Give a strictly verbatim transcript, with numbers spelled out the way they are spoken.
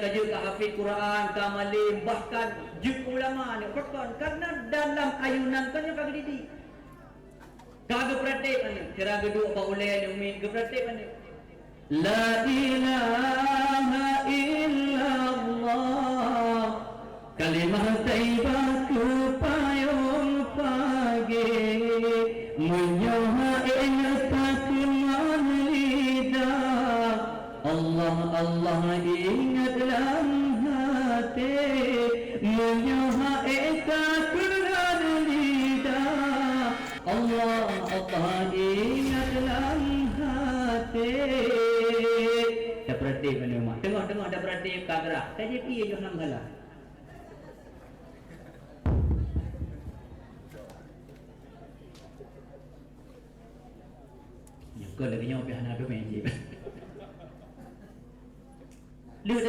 ka jeuet ka hafiz Quran, ka malém, bahkan jeuet keu ulama nyoe. Pakon? Karena dalam ayunan tanyoe ka geudidik. Ka geupeuratéb aneuk, sira geuduek bak ulèe nyoe miet geupeuratéb aneuk. La ilaha illallah, kalimah thayyibah keu payong pagée. Meunyoe hana ingat takheun ngon lidah, Allah, Allah ingat lam até. Meunyoe hana takheun ngon lidah, Allah, Allah ingat lam até. Tapeuratéb aneuk mak. Teungoh-teungoh tapeuratéb ka grah. Ka jeuet ié yoh lam gala. Nyoe kon lagèe nyoe pih hana teumé jih. Lheueh